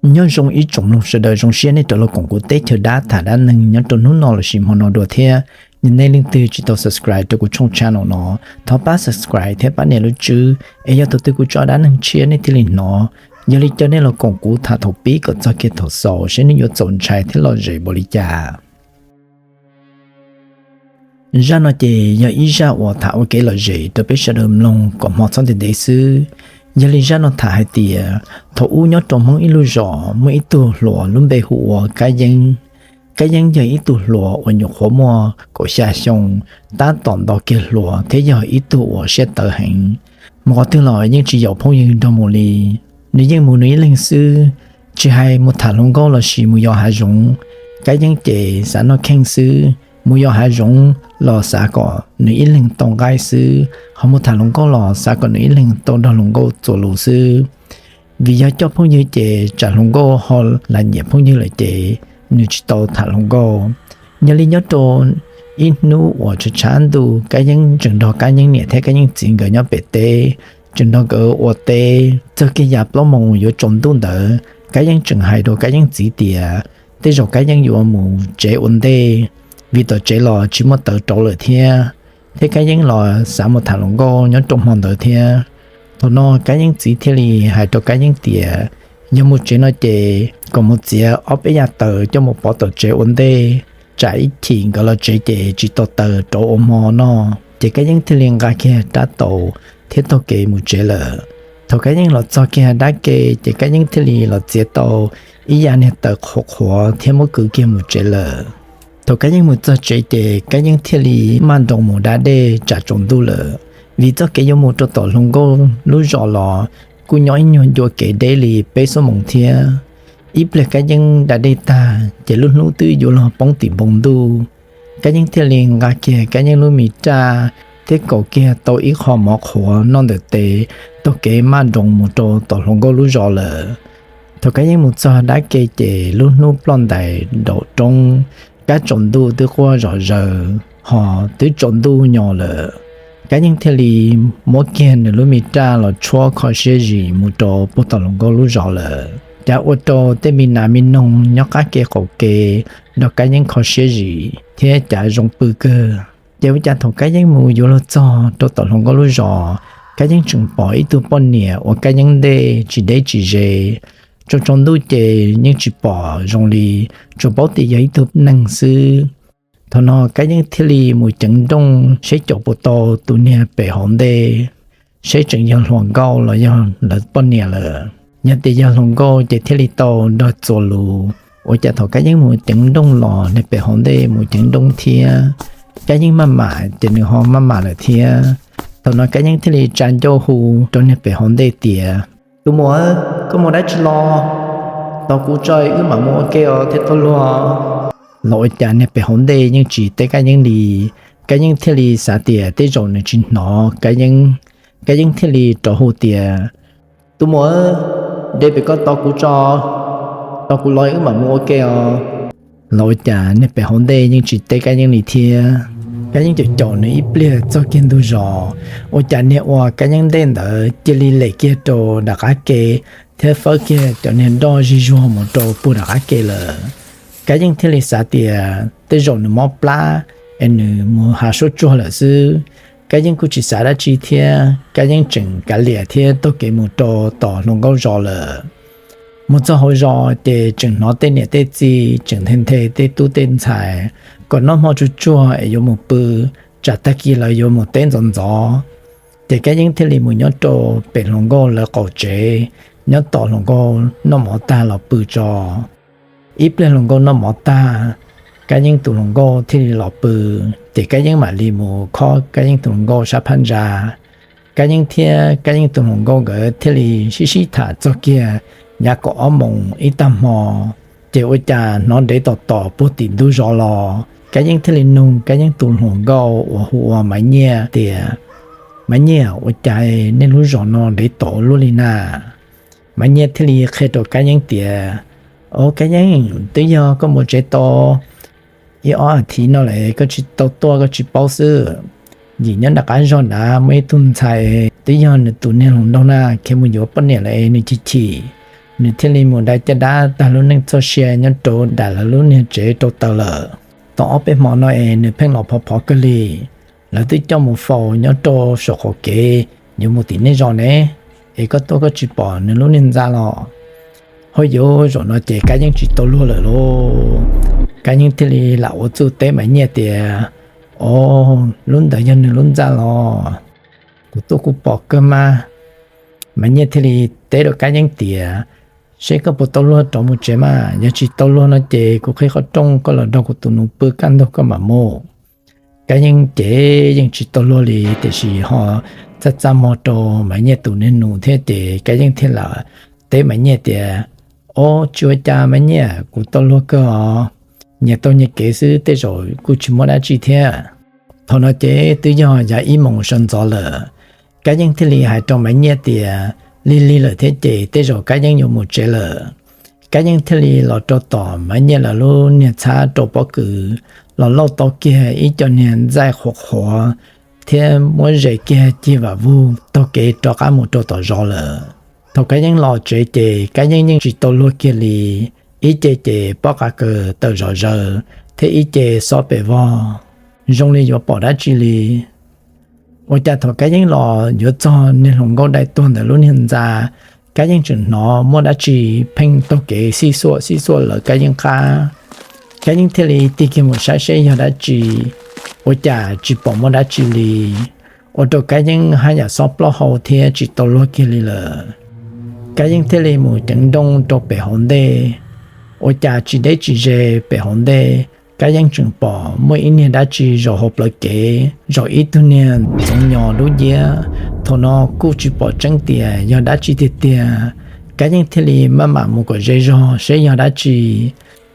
Nyob zoo ib tsoom mloog sawv daws, zoo siab nej rov los koom kuv teb chaws dab tham dab neeg nyob rau hnub no lossis hmo no dua thiab. Yog nej leej twg tsis tau subscribe rau kuv tshooj channel no, thov pab subscribe thiab pab nias lub tswb es yog thaum twg kuv tso dab neeg tshiab nej thiaj li hnov. Yog li caw nej los koom kuv tham thaum pib kom txog kiag thaum xaus seb nws yuav txaus ntshai thiab lom zem npaum li cas. Zaj no ces yog ib zaj uas tham ua kev lom zem rau peb sawv daws mloog kom hmo txhob ntev ntev xwb. Yog li zaj no tham hais tias thaum ub nyob rau Hmoob ib lub zos muaj ib tug hluas lub npe hu ua Kab Yeeb. Kab Yeeb yog ib tug hluas uas nyuam qhuav muaj kaum xya xyoo, tab tom nto kiag hluas thiab yog ib tug uas siab tawv heev. Mus qhov twg los yeej tsis yaum phooj ywg nrog mus li, nws yeej mus nws ib leeg xwb. Tsis hais mus tham hluas nkauj lossis mus yos hav zoov, Kab Yeeb ces xav noj kheej xwb. Mus yos hav zoov los xav kom nws ib leeg tau nqaij xwb, ho mus tham hluas nkauj los xav kom nws ib leeg tau nrog hluas nkauj txuas lus xwb. Vim yog coj phooj ywg ces tsam hluas nkauj ho lam nyiam phooj ywg lawm ces nws tsis tau tham hluas nkauj. Yog li nyob rau ib hnub uas tshav tshav ntuj, Kab Yeeb tseem nrog Kab Yeeb niam thiab Kab Yeeb txiv nkawd nyob pem teb, tseem nrog nkawd ua teb. Txog kiag yav plaub moos yuav tsaus ntuj ntawd, Kab Yeeb tseem hais rau Kab Yeeb txiv tias tej zaum Kab Yeeb yuav mus tsev ua ntej, vim tom tsev los tsis muaj taws rauv lawm thiab. Thiab Kab Yeeb los xav mus tham hluas nkauj nyob rau hmo ntawd thiab. Thaum no Kab Yeeb txiv thiaj li hais rau Kab Yeeb tias yog mus tsev no ces kom mus txiav ob peb yam taws coj mus pov tom tsev ua ntej, tsam ib chim nkawd los tsev ces tsis tau taws rauv ua hmo noj. Ces Kab Yeeb thiaj li nqa kiag rab taus thiab taug kev mus tsev lawm. Thaum Kab Yeeb los txog kiag dab ke ces Kab Yeeb thiaj li los txiav tau ib yam niag taws qhuav qhuav thiab muab kwv kiag mus tsev lawm. Thaum Kab Yeeb mus txog tsev ces Kab Yeeb thiaj li maj nroos mus da dej tsam tsaus ntuj lawm, vim txoj kev yuav mus rau tom hluas nkauj lub zos los kuj nyob ib nyuag ncua kev deb li peb xuab moos thiab. Ib pliag Kab Yeeb da dej tag ces lub hnub twb yuav luag poob tim npoo ntuj. Kab Yeeb thiaj li nqa kiag Kab Yeeb lub me raj thiab kaus kiag tau ib qho mov qhuav noj ntawm tes, taug kev maj nroos mus rau tom hluas nkauj lub zos lawm. Thaum Kab Yeeb mus txog dab ke ces lub hnub ploj ntais nraum roob, kab tsaus ntuj twb quaj zom zaws, ho twb tsaus ntuj nyo lawm. Kab Yeeb thiaj li muab kiag nws lub me raj los tshuab kho siab zis mus rau puag tom hluas nkauj lub zos lawm. Cav ua rau tej me nas me noog nyob qab ke qaum ke nrog Kab Yeeb kho siab zis thiab cav zoo pw kawg. Ces ua cas thaum Kab Yeeb mus yuav luag txog rau tom hluas nkauj lub zos, Kab Yeeb tseem pom ib tug poj niam ua Kab Yeeb ntej tsis deb tsis ze. Tsaus tsaus ntuj ces yeej tsis pom zoo li, tsuas paub tias yog ib tug neeg xwb. Thaum no Kab Yeeb thiaj li mus ceev nrooj seb caum puas tau tus niag pem hauv ntej, seb tseem yog hluas nkauj los yog lawv poj niam lawm. Yog tias yog hluas nkauj ces thiaj li tau nrog txuas lus. Ua cas thaum Kab Yeeb mus ceev nrooj los niag pem hauv ntej mus ceev nrooj thiab. Kab Yeeb maj mam ces nws ho maj mam lawm thiab. Thaum no Kab Yeeb thiaj li tsa ncauj hu rau niag pem hauv ntej tias, Tus muam, koj mus dab tsi los? Tos kuv tso wb mam mus ua ke os thiab tau luag. Los ua cas niag pem hauv ntej yeej tsis teb Kab Yeeb li. Kab Yeeb thiaj li xav tias tej zaum nws tsis hnov Kab Yeeb. Kab Yeeb thiaj li rov hu tias, Tus muam, de pem koj tos kuv tso, tos kuv los wb mam mus ua ke os. Los ua cas niag pem hauv ntej yeej tsis teb Kab Yeeb li thiab. Kab Yeeb caum caum nws ib pliag txog kiag ntug zos, ua cas niag ua Kab Yeeb ntej ntawd cia li lem kiag rau nram qab ke thiab fawb kiag cov niag nroj zig zuag mus rau puag nram qab ke lawm. Kab Yeeb thiaj li xav tias tej zaum nws mob plab es nws mus hav suab tsuag lawm xwb. Kab Yeeb kuj tsis xav dab tsi thiab, Kab Yeeb tseem kav liam thiab taug kev mus rau tom hluas nkauj zos lawm. Mus txog hauv zos ces tseem hnov tej niam tej txiv tseem nthe nthe tej tub tej ntxhais kom noj hmo tsuag tsuag es yuav mus pw, tsam tag kis lawv yuav mus teb ntxov ntxov. Ces Kab Yeeb thiaj li mus nyob rau pem hluas nkauj lawv qaum tsev, nyob tos hluas nkauj noj mov tag los pw tso. Ib pliag hluas nkauj noj mov tag, Kab Yeeb tus hluas nkauj thiaj li los pw, ces Kab Yeeb mam li mus khob Kab Yeeb tus hluas nkauj sab phab ntsa. Kab Yeeb thiab Kab Yeeb tus hluas nkauj nkawd thiaj li sib sib tham txog kiag yav kaum ob moos ib tag hmo, ces ua cas hnov ntev tom tom puag tim ntug zos los. Kab Yeeb thiaj li nug Kab Yeeb tus hluas nkauj uas hu ua Maiv Nyiaj tias, Maiv Nyiaj, ua cas nej lub zos no ntev tom ua luaj li na? Maiv Nyiaj thiaj li qhia rau Kab Yeeb tias, Au Kab Yeeb, twb yog koj mus tsev tau ib ob as thiv no lawm koj tsis tau tuaj koj tsis paub xwb. Vim nyob nram qab zog nrad muaj ib tug ntxhais twb yog nws tus niag hluas nraug na, khiav mus yuav poj niam lawm es nws chim chim, Nws thiaj li mus dai caj dab tag lub neej txoj sia nyob rau dam lawv lub niag tsev rau taws lawm. Tau ob peb hmo no es nws pheej los phov phov kawg li. Lawv twb coj mus faus nyob rau saum qaum kev yuav mus tim nej zos ne, es koj tuaj koj tsis pom nws lub niag ntxa los? Hauj yuv, zaum no ces Kab Yeeb tsis tau luag lawm lauj. Kab Yeeb thiaj li lam ua txuj teb Maiv Nyiaj tias, Au, lub ntawd yog nws lub ntxa los? Kuv tuaj kuv pom kawg mas. Maiv Nyiaj thiaj li teb rau Kab Yeeb tias, Seb koj puas tau luag rov mus tsev mas, yog tsis tau luag no ces kuv qhib qhov rooj koj los nrog kuv tus nus pw kaj ntug koj mam mus. Kab Yeeb ces yeej tsis tau luag li, tiam sis ho txaj txaj muag rau Maiv Nyiaj tus niag nus thiab ces Kab Yeeb thiaj lam teb Maiv Nyiaj tias, Au, tsis ua cas Maiv Nyiaj, kuv tau luag kawg os. Nyias tau nyias kev xwb, tej zaum kuj tsis muaj dab tsi thiab. Thaum no ces twb yog yav ib moos sawv ntxov lawm. Kab Yeeb thiaj li hais rau Maiv Nyiaj tias, Lig lig lawm thiab ces tej zaum Kab Yeeb yuav mus tsev lawm. Kab Yeeb thiaj li los rau tom Maiv Nyiaj lawv lub niag txhab rau pob kws, los lauj tau kiag ib co niag ntxaij qhuav qhuav thiab muab zes kiag cig vam vug taug kev rov qab mus rau tom zos lawm. Thaum Kab Yeeb los tsev ces Kab Yeeb yeej tsis tau luag kiag li. Ib ce ces pob qa kaws tawm zom zaws, thiab ib ce xob pes vog, zoo li yuav pom dab tsi li. Ua cas thaum Kab Yeeb los yuav txog niag hluas nkauj dai tuag ntawd lub niag ntxa, Kab Yeeb tseem hnov muaj dab tsi pheej taug kev xib xuam xib xuam lawv Kab Yeeb qab. Kab Yeeb thiaj li tig kiag mus saib seb yog dab tsi, ua cas tsis pom muaj dab tsi li. Ua rau Kab Yeeb haj yam xob plaub hau thiab tsis tau luag kiag li lawm. Kab Yeeb thiaj li mus ceev nrooj rau pem hauv ntej. Ua cas tsis deb tsis ze, pem hauv ntej Kab Yeeb tseem pom muaj ib niag dab tsi zaum hauv plawv kev, zaum ib tug niag ntxoov nyos dub nciab. Thaum no kuj tsis pom tseeb tias yog dab tsi tiag tiag. Kab Yeeb thiaj li maj mam mus kom ze zog seb yog dab tsi.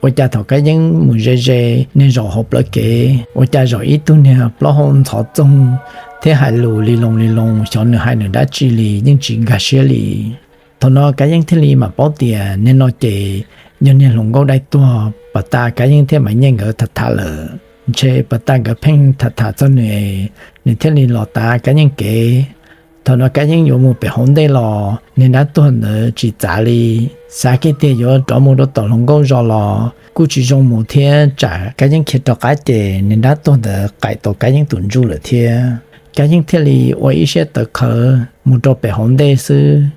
Ua cas thaum Kab Yeeb mus ze ze niag zaum hauv plawv kev, ua cas zaum ib tug niag plaub hau ntxhov txoog thiab hais lus li loo li loo, xyov nws hais nws dab tsi li yeej tsis nkag siab li. Thaum no Kab Yeeb thiaj li mam paub tias niag no ces yog niag hluas nkauj dai tuag pam tas Kab Yeeb thiab Maiv Nyiaj nkawd tham tham lawm. Ntshe pam tas nkawd pheej tham tham txog nws, nws thiaj li los tav Kab Yeeb kev. Thaum no Kab Yeeb yuav mus pem hauv ntej los niag dab tuag ntawd tsis txav li. Xav kiag tias yuav rov mus rau tom hluas nkauj zos los kuj tsis zoo mus thiab, tsam Kab Yeeb khiav rov qab ces niag dab tuag ntawd qaim tau Kab Yeeb tus ntsuj lawm thiab. Kab Yeeb thiaj li ua ib siab tawv qhawv mus rau pem hauv ntej xwb,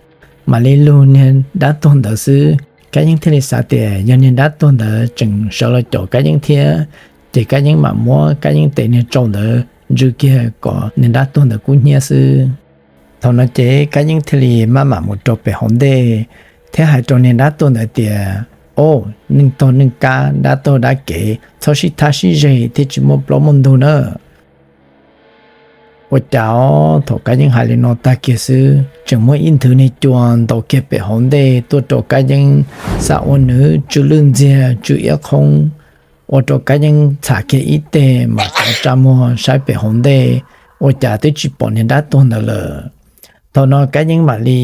mam li lug niag dab tuag ntawd xwb. Kab Yeeb thiaj li xav tias yog niag dab tuag ntawd tseem sawv los caum Kab Yeeb thiab, ces Kab Yeeb mam muab Kab Yeeb tes niag tsau ntawd ntsw kiag kom niag dab tuag ntawd kub hnyiab xwb. Thaum no ces Kab Yeeb thiaj li maj mam mus rau pem hauv ntej thiab hais rau niag dab tuag ntawd tias, Au, neeg tog neeg kab, dab tog dab kev, txhob sib thab sib zeg thiab tsis muaj plaub muaj ntug nawb. Ua cas thaum Kab Yeeb hais li no tag kiag xwb, tseem muaj ib nthwv niag cua ntaus kiag pem hauv ntej tuaj rau Kab Yeeb, xa ua nws tsw lwj ntxiag tsw iab qhoob, ua rau Kab Yeeb txham kiag ib teg mam rov tsa muag saib pem hauv ntej, ua cas twb tsis pom niag dab tuag ntawd lawm. Thaum no Kab Yeeb mam li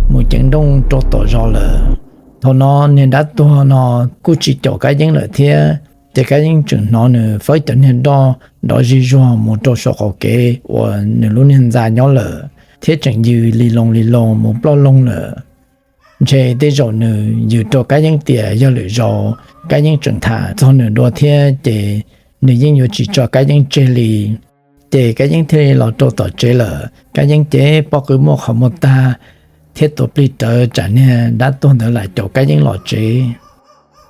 mus ceev nrooj rau tom zos lawm. Thaum no niag dab tuag no kuj tsis caum Kab Yeeb lawm thiab, ces Kab Yeeb tseem hnov nws fawb cov niag roj nrov zig zuag mus rau saum qaum kev uas nws lub niag ntxa nyob lawm, thiab tseem yws li loo li loo mus ploj loo lawm. Ntshe tej zaum nws yws rau Kab Yeeb tias yog lwm zaus Kab Yeeb tseem tham txog nws dua thiab ces nws yeej yuav tsis tso Kab Yeeb tseg li. Ces Kab Yeeb thiaj li los rau tom tsev lawm. Kab Yeeb ces pob qw muaj qhov muag tag thiab tuav plig rawv tsam niag dab tuag ntawd lam caum Kab Yeeb los tsev.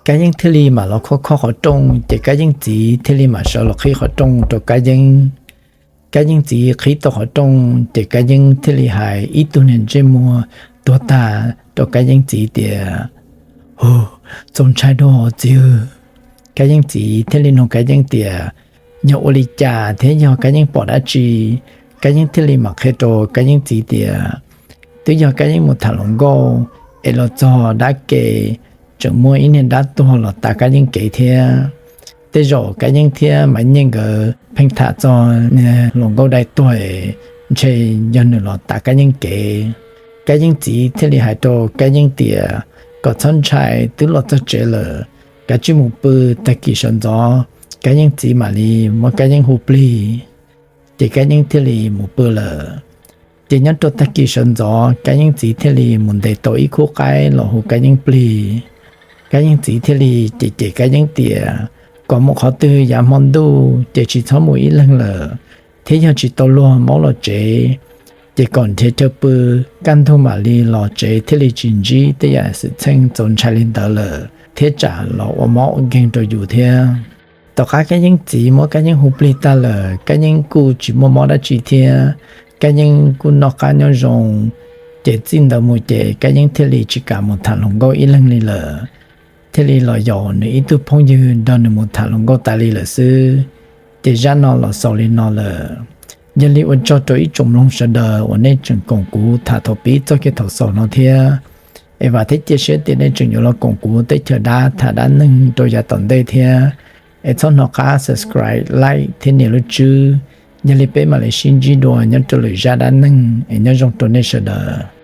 Kab Yeeb thiaj li mam los khob khob qhov rooj, ces Kab Yeeb txiv thiaj li mam sawv los qhib qhov rooj rau Kab Yeeb. Kab Yeeb txiv qhib tau qhov rooj, ces Kab Yeeb thiaj li hais ib tug niag ntsej muag tuag tag rau Kab Yeeb txiv tias, Hu, txaus ntshai dua txiv. Kab Yeeb txiv thiaj li nug Kab Yeeb tias yog ua li cas thiab yog Kab Yeeb pom dab tsi. Kab Yeeb thiaj li mam qhia rau Kab Yeeb txiv tias twb yog Kab Yeeb mus tham hluas nkauj es los txog dab ke, tseem muaj ib niag dab tuag los tav Kab Yeeb kev thiab. Tej zaum Kab Yeeb thiab Maiv Nyiaj nkawd pheej tham txog niag hluas nkauj dai tuag, ntshe yog nws los tav Kab Yeeb kev. Kab Yeeb txiv thiaj li hais rau Kab Yeeb tias kom txhob ntshai, twb los txog tsev lawm, kav tsij mus pw, tag kis sawv ntxov Kab Yeeb txiv mam li muab Kab Yeeb hu plig. Ces Kab Yeeb thiaj li mus pw lawm. Ces nyob rau tag kis sawv ntxov Kab Yeeb txiv thiaj li mus ntes tau ib khub qaib los hu Kab Yeeb plig. Kab Yeeb txiv thiaj li cem cem Kab Yeeb tias kom mus qhov twg yav hmo ntuj ces tsis txhob mus ib leeg lawm, thiab yog tsis tau luag maub los tsev ces kom nrhiav chaw pw, kaj ntug mam li los tsev thiaj li tsis ntsib tej yam xwm txheej txaus ntshai li ntawd lawm thiab tsam los ua mob ua nkeeg rau yus thiab. Tom qab Kab Yeeb txiv muab Kab Yeeb hu plig tag lawm, Kab Yeeb kuj tsis muaj mob dab tsi thiab. Kab Yeeb kuj noj qab nyob zoo. Ces txij ntawd mus ces Kab Yeeb thiaj li tsis kam mus tham hluas nkauj ib leeg li lawm, thiaj li los yaum nws ib tug phooj ywg nrog nws mus tham hluas nkauj tas li lawm xwb. Ces zaj no los xaus li no lawm. Yog li ua tsaug rau ib tsoom mloog sawv daws uas nej tseem koom kuv tham thaum pib txog kiag thaum xaus no thiab. Es vam thiab cia siab tias nej tseem yuav los koom kuv teb chaws dab tham dab neeg rau yav tom ntej thiab. Es txhob hnov qab subscribe, like thiab nias lub tswb. Yog li peb mam li sib ntsib dua nyob rau lwm zaj dab neeg, es nyob zoo rau nej sawv daws.